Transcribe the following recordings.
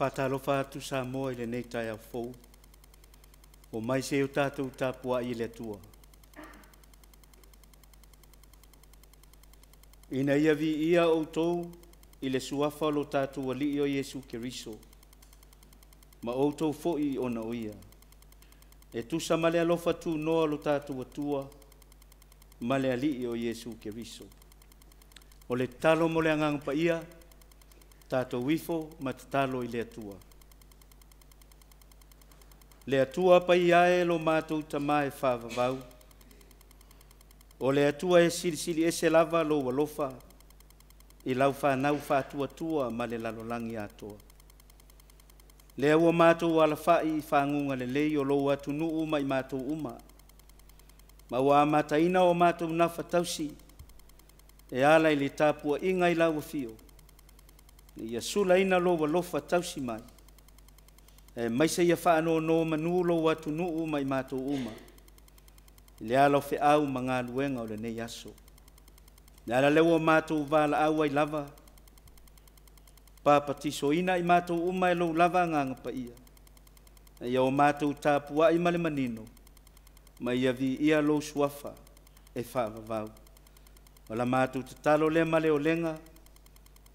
Faatalofa atu Samoa i lenei taeao fou, ua mai se o tatou tapuai i le Atua. Ina ia viia outou i le suafa o lo tatou Alii o Iesu Keriso, ma outou foi ona o Ia. E tusa ma le alofa tunoa o lo tatou Atua ma le Alii o Iesu Keriso. O le tatalo mo le Agaga Paia, tatou ifo ma tatalo i le Atua. Le Atua paia e lo matou Tama e faavavau, o le Atua e silisili ese lava lou alofa i lau fanau faatuatua ma le lalolagi atoa. Lea ua matou alafai i faguga lelei o lou atunuu ma i matou uma, ma ua amataina o matou nafatausi e ala i le tapuaiga i lau afio, ia sulaina lou alofa tausi mai, aemaise ia faanonomanu lou atunuu ma i matou uma, i le ala o feau ma galuega o lenei aso. Le ala lea ua matou valaau ai lava, papatisoina i matou uma e lou lava Agaga Paia, ia o matou tapuai ma le manino, ma ia viia lou suafa e faavavau. O la matou tatalo lea ma le olega,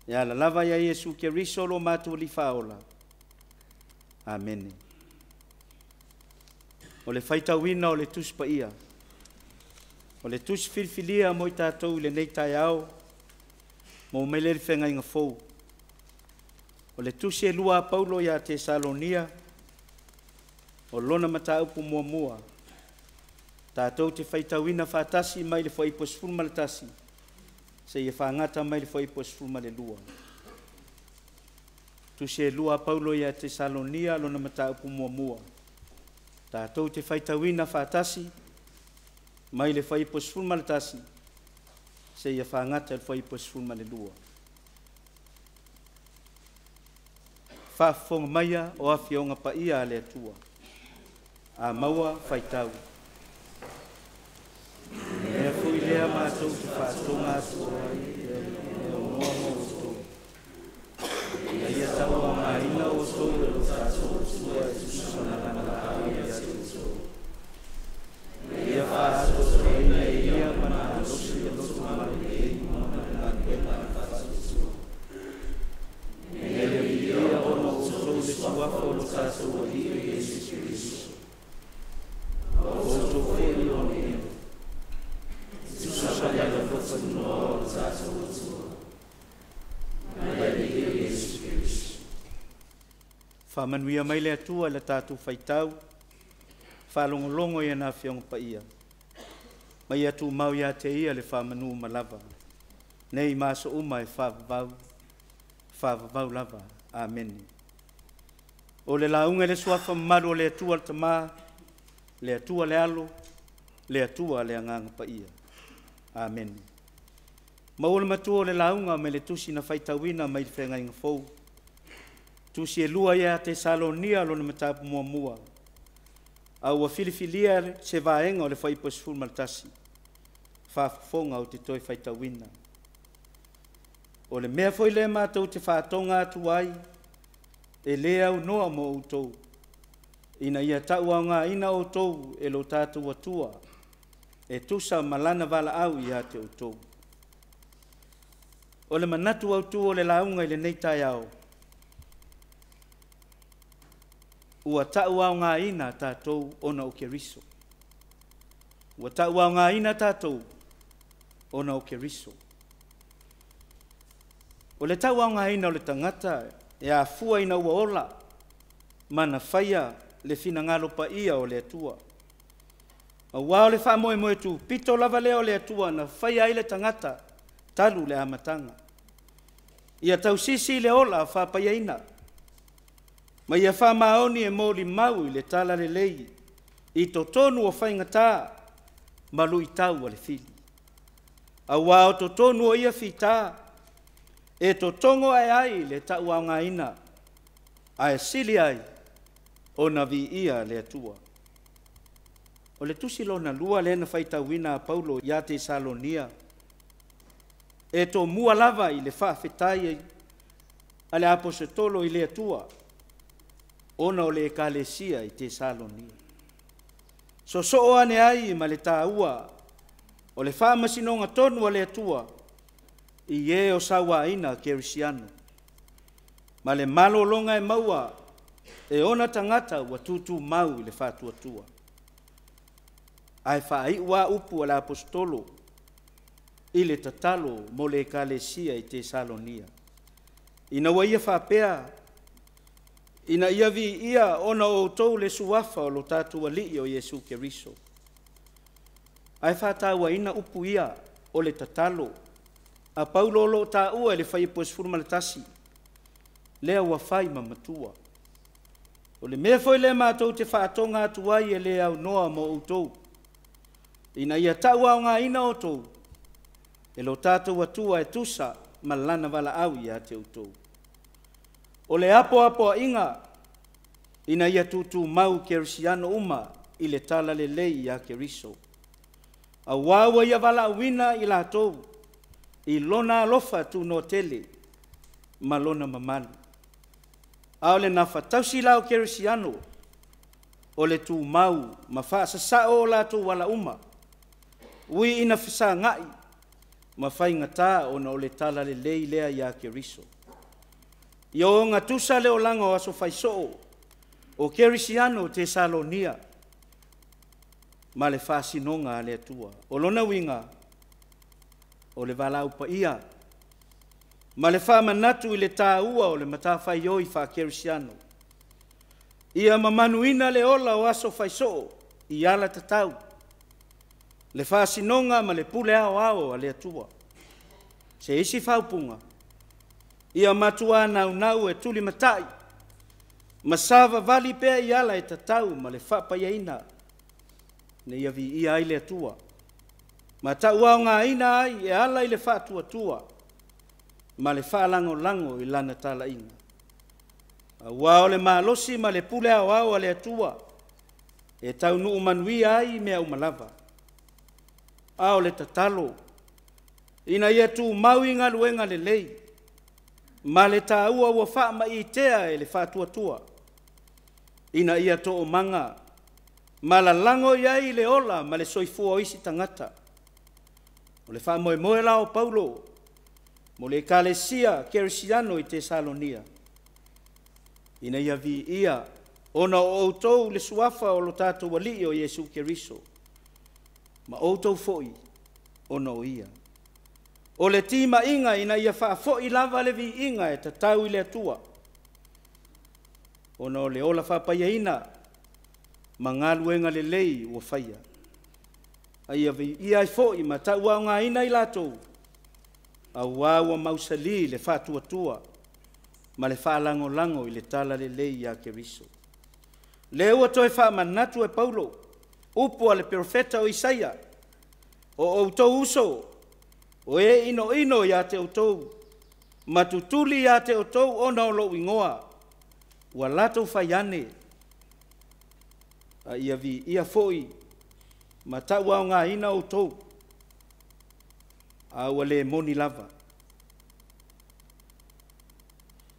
e ala lava ia Iesu Keriso lo matou Alii Faaola. Amene. O le faitauina o le Tusi Paia, o le tusi filifilia mo i tatou i lenei taeao, mo mai le feagaiga fou. O le tusi e 2 a Paulo ia Tesalonia, o lona mataupu muamua, tatou te faitauina faatasi mai le fuaiupu 11 seia fagata mai le fuaiupu 12. Tusi e 2 a Paulo ia Tesalonia, lona mataupu muamua, tatou te faitauina faatasi mai le fuaiupu 11 seia fagata le fuaiupu 12. Faafofoga maia o afioga paia a le Atua, a maua faitau. Mea foi lea matou te faatoga atu ai e aunoa ma outou, ina ia tauaogaina outou e lo tatou Atua e tusa ma lana valaau ia te outou. Ina ia faaatoatoaina e ia ma malosi le loto malie ma le galuega faatuatua. Ina ia viia ona o outou le suafa o lo tatou Alii Iesu Keriso, ma outou foi ona ia, tusa ma le alofa tunoa o lo tatou Atua ma le Alii Iesu Keriso. Faamanuia mai le Atua i le tatou faitau, faalogologo i ana afioga paia, ma ia tumau ia te ia le faamanu uma lava, nei ma aso uma e faavavau, faavavau lava. Amene. O le lauga i le suafa mamalu o le Atua le Tama, le Atua le Alo, le Atua le Agaga Paia. Amene. Maua le matua o le lauga mai le tusi na faitauina mai le feagaiga fou. Tusi e 2 ia Tesalonia lona mataupu muamua, a ua filifilia se vaega o le fuaiupu 11, faafofoga ou te toe faitauina. O le mea foi lea matou te faatoga atu ai, e le aunoa mo outou, ina ia tauaogaina outou e lo tatou Atua, e tusa ma lana valaau ia te outou. O le manatu autu o le lauga i lenei taeao, ua tauaogaina tatou ona o Keriso. Ua tauaogaina tatou ona o Keriso. O le tauaogaina o le tagata e afua ina ua ola ma na faia le finagalo paia o le Atua. Aua o le faamoemoe tupito lava lea o le Atua na faia ai le tagata talu le amataga. Ia tausisi i le ola faapaiaina, ma ia faamaoni e molimau i le talalelei i totonu o faigata ma luitau a le fili. Auā o totonu o ia fita e totogo ae ai le tauaogaina, ae sili ai ona viia le Atua. O le tusi lona lua lea na faitauina a Paulo ia Tesalonia, e tomua lava i le faafetai a le Aposetolo i le Atua, ona o le Ekalesia i Tesalonia. Sosoo ane ai ma le taua o le faamasinoga tonu a le Atua i e o sauaina kerisiano, ma le malologa e maua e ona tagata ua tutumau i le faatuatua. Ae faaiu lava upu a le Aposetolo i le tatalo mo le Ekalesia i Tesalonia, ina ua ia faapea, ina ia viia ona o outou le suafa o lo tatou Alii o Iesu Keriso. Ae faatauaina upu ia o le tatalo a Paulo o lo o taua i le fuaiupu 11, lea ua fai ma matua. O le mea foi lea matou te faatoga atu ai e le aunoa ma outou, ina ia tauaogaina outou e lo tatou Atua e tusa ma lana valaau ia te outou. O le apoapoaiga ina ia tutumau kerisiano uma i le talalelei ia Keriso. Auā ua ia valaauina i latou i lona alofa tunoa tele ma lona mamalu. A o le gafatausi la o kerisiano, o le tumau ma faasasao o latou ala uma, ui ina fesagai ma faigata ona o le talalelei lea ia Keriso. Ia ogatusa le olaga o aso faisoo o kerisiano Tesalonia ma le faasinoga a le Atua. O lona uiga, o le valaau paia ma le faamanatu i le taua o le matafaioi faakerisiano, ia mamanuina le ola o aso faisoo i alatatau, le faasinoga ma le pule aoao a le Atua. Se isi faaupuga, ia matua naunau e tulimatai ma savavali pea i ala e tatau ma le faapaiaina, ina ia viia ai le Atua, ma tauaogaina ai e ala i le faatuatua ma le faalagolago i lana talaiga. Auā o le malosi ma le pule aoao a le Atua e taunuu manuia ai mea uma lava. A o le tatalo, ina ia tumau i galuega lelei ma le taua ua faamaitea e le faatuatua, ina ia toomaga ma lalago i ai le ola ma le soifua o isi tagata. O le faamoemoe la o Paulo mo le Ekalesia Kerisiano i Tesalonia, ina ia viia ona o outou le suafa o lo tatou Alii o Iesu Keriso, ma outou foi ona o Ia. O le timaiga ina ia faafoi lava le viiga e tatau i le Atua, ona o le ola faapaiaina ma galuega lelei ua faia. A ia viia ai foi ma tauaogaina i latou, auā ua mausali le faatuatua ma le faalagolago i le talalelei ia Keriso. Lea ua toe faamanatu e Paulo upu a le perofeta o Isaia, o outou uso, o e inoino ia te outou, ma tutuli ia te outou ona o lou igoa, ua latou fai ane, a ia viia foi ma tauaogaina outou, a ua le moni lava.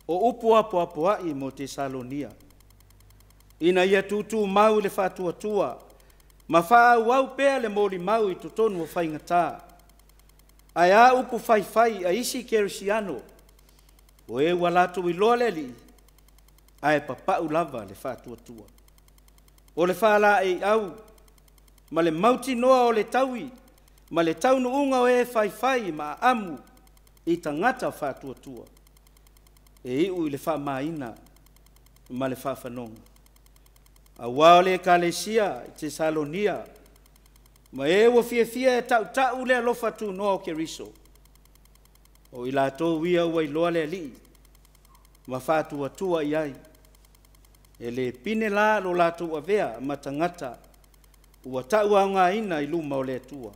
O upu apoapoai mo Tesalonia, ina ia tutumau i le faatuatua ma faaauau pea le molimau i totonu o faigata. Ae a upu faifai a isi kerisiano, o e ua latou iloa le Alii, ae papau lava le faatuatua. O le faalaeiau ma le mautinoa o le taui ma le taunuuga o e faifai ma aamu i tagata faatuatua, e iu i le faamaina ma le faafanoga. Auā o le Ekalesia i Tesalonia, ma e ua fiafia e tautau le alofa tunoa o Keriso. O i latou ia ua iloa le Alii ma faatuatua i ai, e le pine la lo latou avea ma tagata ua tauaogaina i luma o le Atua.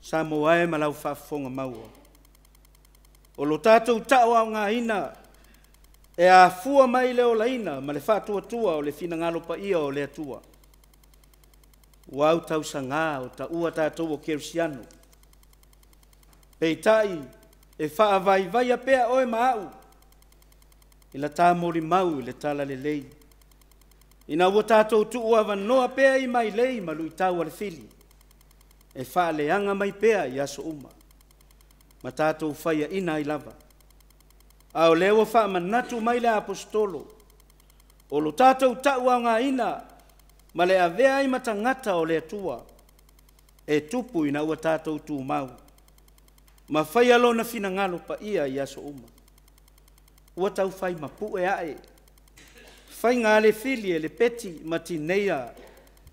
Samoa e ma lau faafofoga maua, o lo tatou tauaogaina e afua mai le olaina ma le faatuatua o le finagalo paia o le Atua. Ua autausaga o taua tatou o kerisiano, peitai e faavaivaia pea oe ma au i la ta molimau i le talalelei, ina ua tatou tuuavanoa pea i mailei ma luitau a le fili e faaleaga mai pea i aso uma ma tatou faiaina ai lava. A o lea ua faamanatu mai le Aposetolo, o lo tatou tauaogaina ma le avea ai ma tagata o le Atua e tupu ina ua tatou tumau ma faia lona finagalo paia i aso uma. Ua taufai mapue ae faiga a le fili e le peti ma tineia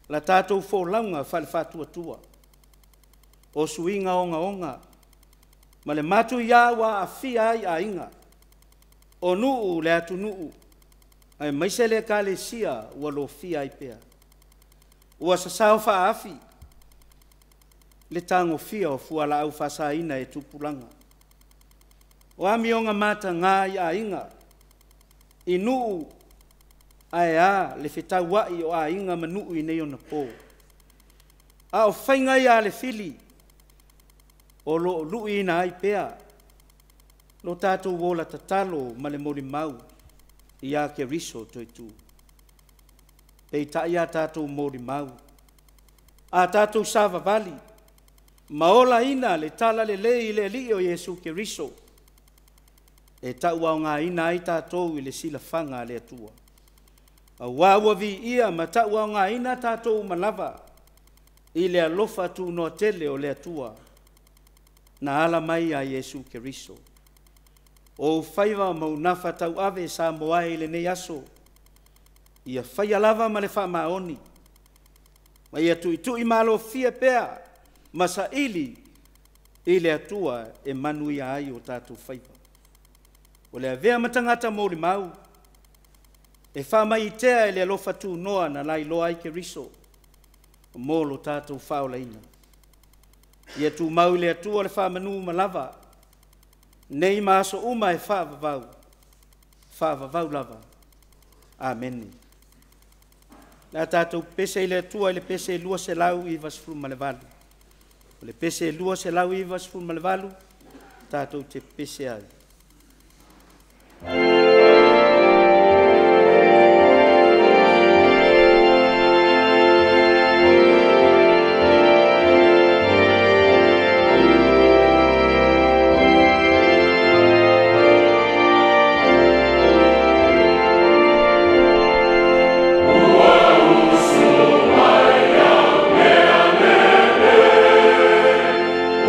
la tatou folauga faale-faatuatua. O suiga ogaoga ma le matuia ua aafia ai aiga, o nuu, le atunuu, aemaise le Ekalesia ua lofia ai pea. Ua sasao faaafi le tagofia o fualaau faasaina e tupulaga. O amioga mataga i aiga, i nuu, ae a le fetauai o aiga ma nuu i nei ona po. A o faiga ia a le fili o lo o luiina ai pea lo tatou ola tatalo ma le molimau ia Keriso toetu. Peitai a tatou molimau, a tatou savavali ma olaina le talalelei i le Alii o Iesu Keriso, e tauaogaina ai tatou i le silafaga a le Atua. Auā ua viia ma tauaogaina tatou uma lava i le alofa tunoa tele o le Atua na ala mai ia Iesu Keriso. O ou faiva ma ou nafa tauave Samoa e i lenei aso, ia faia lava ma le faamaoni, ma ia tuitui malofie pea ma saili i le Atua e manuia ai o tatou faiva. O le avea ma tagata molimau e faamaitea e le alofa tunoa na lailoa ai Keriso mo lo tatou faaolaina. Ia tumau i le Atua le faamanu uma lava, nei ma aso uma e faavavau, faavavau lava. Amene. Le a tatou pese i le Atua i le pese 298. O le pese 298, tatou te pese ai.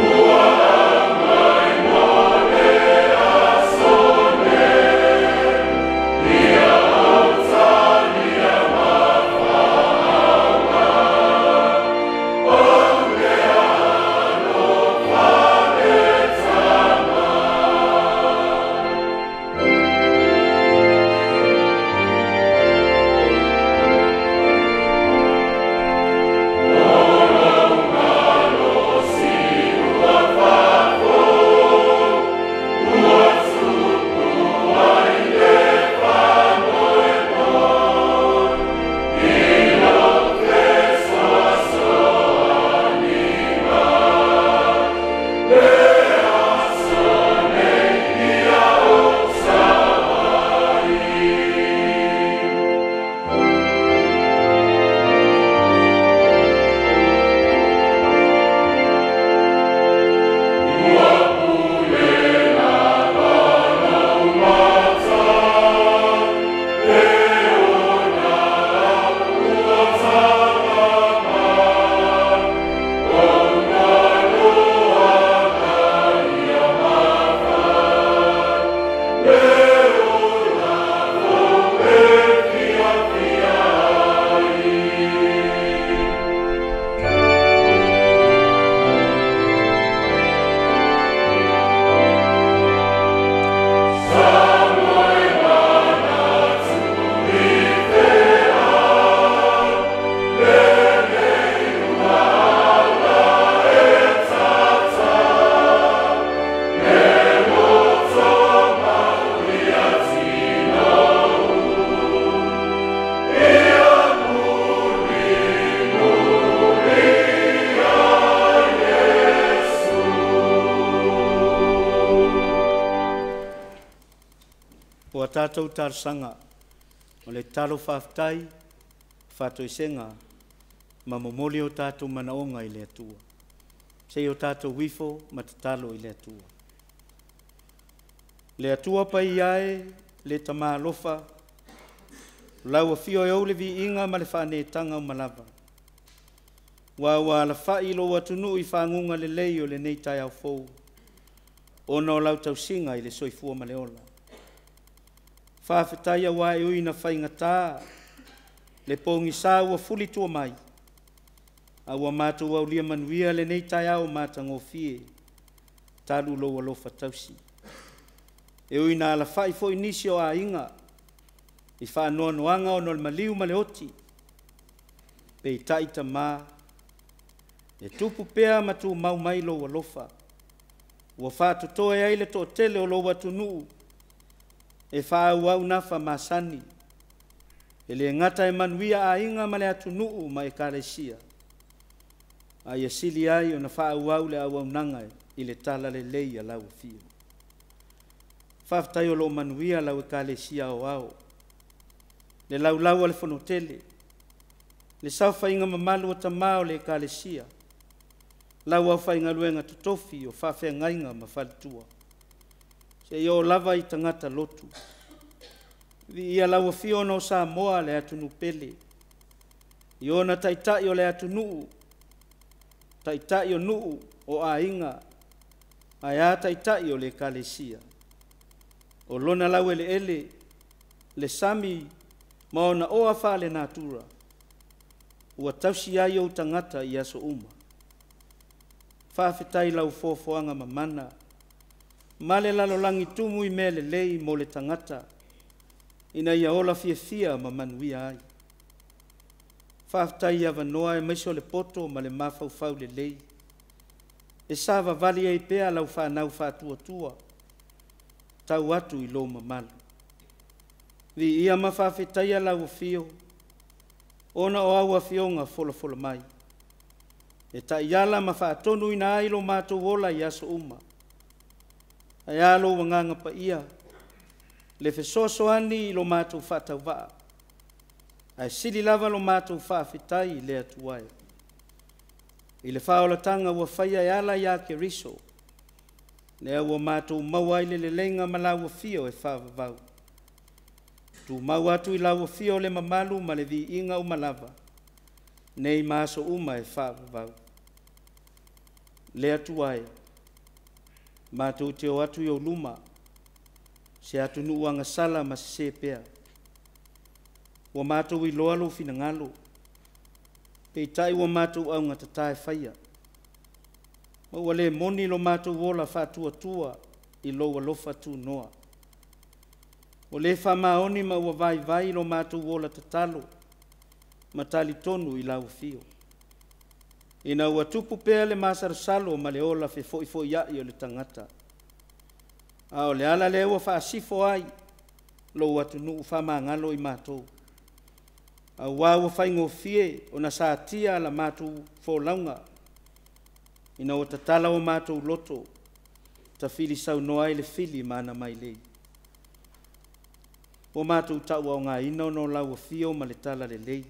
Ua aumai mo le O a tātou talosaga, o le tatalo faafetai, faatoesega, ma momoli o tātou manaoga i le Atua. Se i o tātou ifo ma tatalo i le Atua. Le Atua paia e, le Tama alofa, o lau afio e ou le viiga ma le faanetaga uma lava. Ua ua alafai lou atunuu i faguga lelei o lenei taeao fou, ona o lau tausiga i le soifua ma le ola. Faafetai auā e ui ina faigata le pogisa ua fulitua mai, a ua matou aulia manuia lenei taeao matagofie talu lou alofa tausi. E ui ina alafai foi nisi o aiga i faanoanoaga ona o le maliu ma le oti, peitai Tama, e tupu pea ma tumau mai lou alofa, ua faatotoe ai le toatele o lou atunuu e faaauau nafa masani, e le gata e manuia aiga ma le atunuu ma Ekalesia, a ia sili ai ona faaauau le auaunaga i le talalelei a lau Afio. Faafetai o loo manuia lau Ekalesia Aoao, le laulau a le Fonotele, le saofaiga mamalu a Tama o le Ekalesia, lau aufaigaluega totofi o faafeagaiga ma faletua, seia oo lava i tagata lotu. Viia lau Afio ona o Samoa le atunuu pele, i ona taitai o le atunuu, taitai o nuu, o aiga, ae a taitai o le Ekalesia. O lona laueleele, le sami ma ona oa faalenatura, ua tausi ai ou tagata i aso uma. Faafetai i lau foafoaga mamana ma le lalolagi tumu i mea lelei mo le tagata, ina ia ola fiafia ma manuia ai. Faafetai i avanoa aemaise o le poto ma le mafaufau lelei, e savavali ai pea lau fanau faatuatua, tau atu i lou mamalu. Viia ma faafetaia lau Afio, ona o au afioga folafola mai, e taiala ma faatonuina ai lo matou ola i aso uma. Ae a lou Agaga Paia, le fesoasoani i lo matou faatauvaa, ae sili lava lo matou faafetai i le Atua e, i le faaolataga ua faia e ala ia Keriso, lea ua matou maua ai le leleiga ma lau Afio e faavavau. Tumau atu i lau Afio le mamalu ma le viiga uma lava, nei ma aso uma e faavavau. Le Atua e, matou te o atu i ou luma, se atunuu agasala ma sese pea. Ua matou iloa lou finagalo, peitai ua matou augatata e faia, ma ua le moni lo matou ola faatuatua i lou alofa tunoa. Ua le faamaoni ma ua vaivai lo matou ola tatalo ma talitonu i lau Afio, ina ua tupu pea le masalosalo ma le ola fefoifoiai o le tagata. A o le ala lea ua faasifo ai lou atunuu faamagalo i matou, auā ua faigofie ona satia la matou folauga, ina ua tatala o matou loto, tafilisaunoa ai le fili ma ana mailei. Ua matou tauaogaina ona o lau Afio ma le talalelei,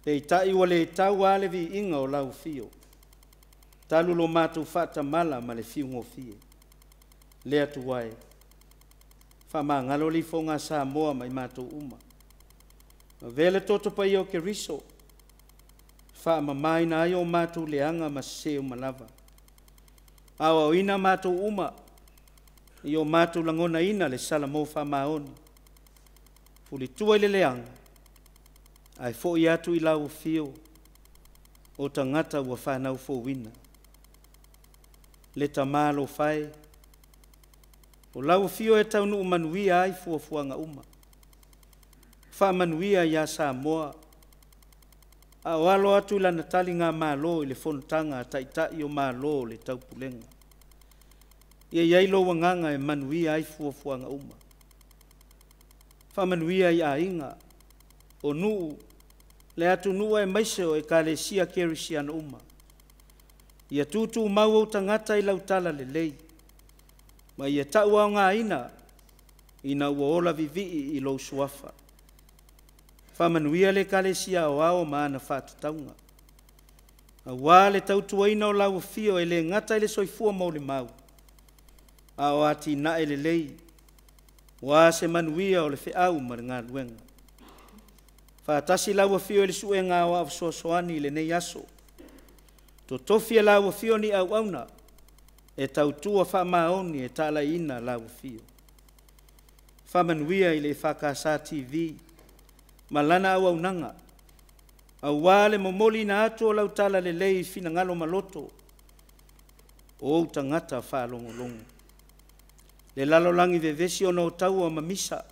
peitai ua le tau lava le viiga o lau Afio, talu lo matou faatamala ma le fiugofie. Le Atua e, faamagalo le ifoga a Samoa ma i matou uma. Avea le toto paia o Keriso, faamamaina ai o matou leaga ma sese uma lava. Aoaoina matou uma, i o matou lagonaina le salamo faamaoni, fulitua i le leaga, ae foi atu i lau Afio o tagata ua fanau fouina. Le Tama alofa e, o lau Afio e taunuu manuia ai fuafuaga uma. Faamanuia ia Samoa, a o alo atu i lana taligamalo i le fonotaga a Taitai o Malo o le Taupulega. Ia i ai lou agaga e manuia ai fuafuaga uma. Faamanuia i aiga, o nuu, le atunuu aemaise o Ekalesia Kerisiano uma. Ia tutumau ou tagata i lau talalelei, ma ia tauaogaina ina ua ola vivii i lou suafa. Faamanuia le Ekalesia Aoao ma ana faatatauga. Auā le tautuaina o lau afio e le gata i le soifua maulemau, a o atinae lelei, ua se manuia o le feau ma le galuega. Faatasi lau afio i le suega aoao fesoasoani i lenei aso. Totofi e lau afio ni auauna e tautua faamaoni e talaiina lau afio. Faamanuia i le EFKS TV ma lana auaunaga, aua le momoliina atu o lau talalelei i finagalo ma loto o ou tagata faalogologo. Le lalolagi vevesi ona o taua ma misa,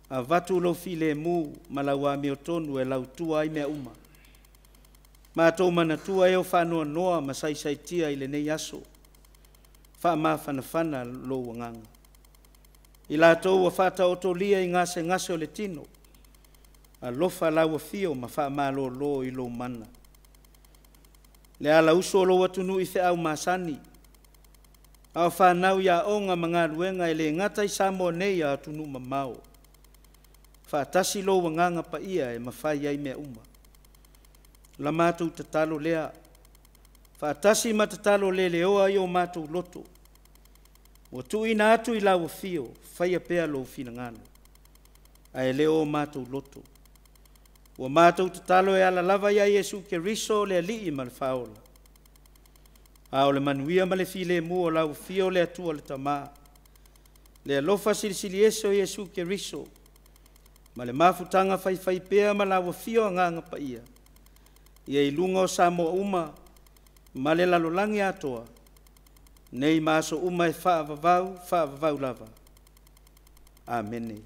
avatu lou filemu ma lau amiotonu e lautua ai mea uma. Matou manatua e o faanoanoa ma saisaitia i lenei aso, faamafanafana lou agaga. I latou ua faataotolia i gasegase o le tino, alofa lau afio ma faamalolo i lou mana. Le alausu o lou atunuu i feau masani, a o fanau i aoga ma galuega e le gata i Samoa nei a o atunuu mamao. Faatasi lou agaga paia e mafai ai mea uma. La matou tatalo lea, faatasi ma tatalo le leoa i o matou loto, ua tuuina atu i lau afio, faia pea lou finagalo, ae le o matou loto. Ua matou tatalo e ala lava ia Iesu Keriso le Alii ma le Faaola. A o le manuia ma le filemu o lau afio le Atua le Tama, le alofa silisili ese o Iesu Keriso, ma le mafutaga faifaipea ma lau afio Agaga Paia, ia i luga o Samoa uma ma le lalolagi atoa, nei ma aso uma e faavavau, faavavau lava. Amene.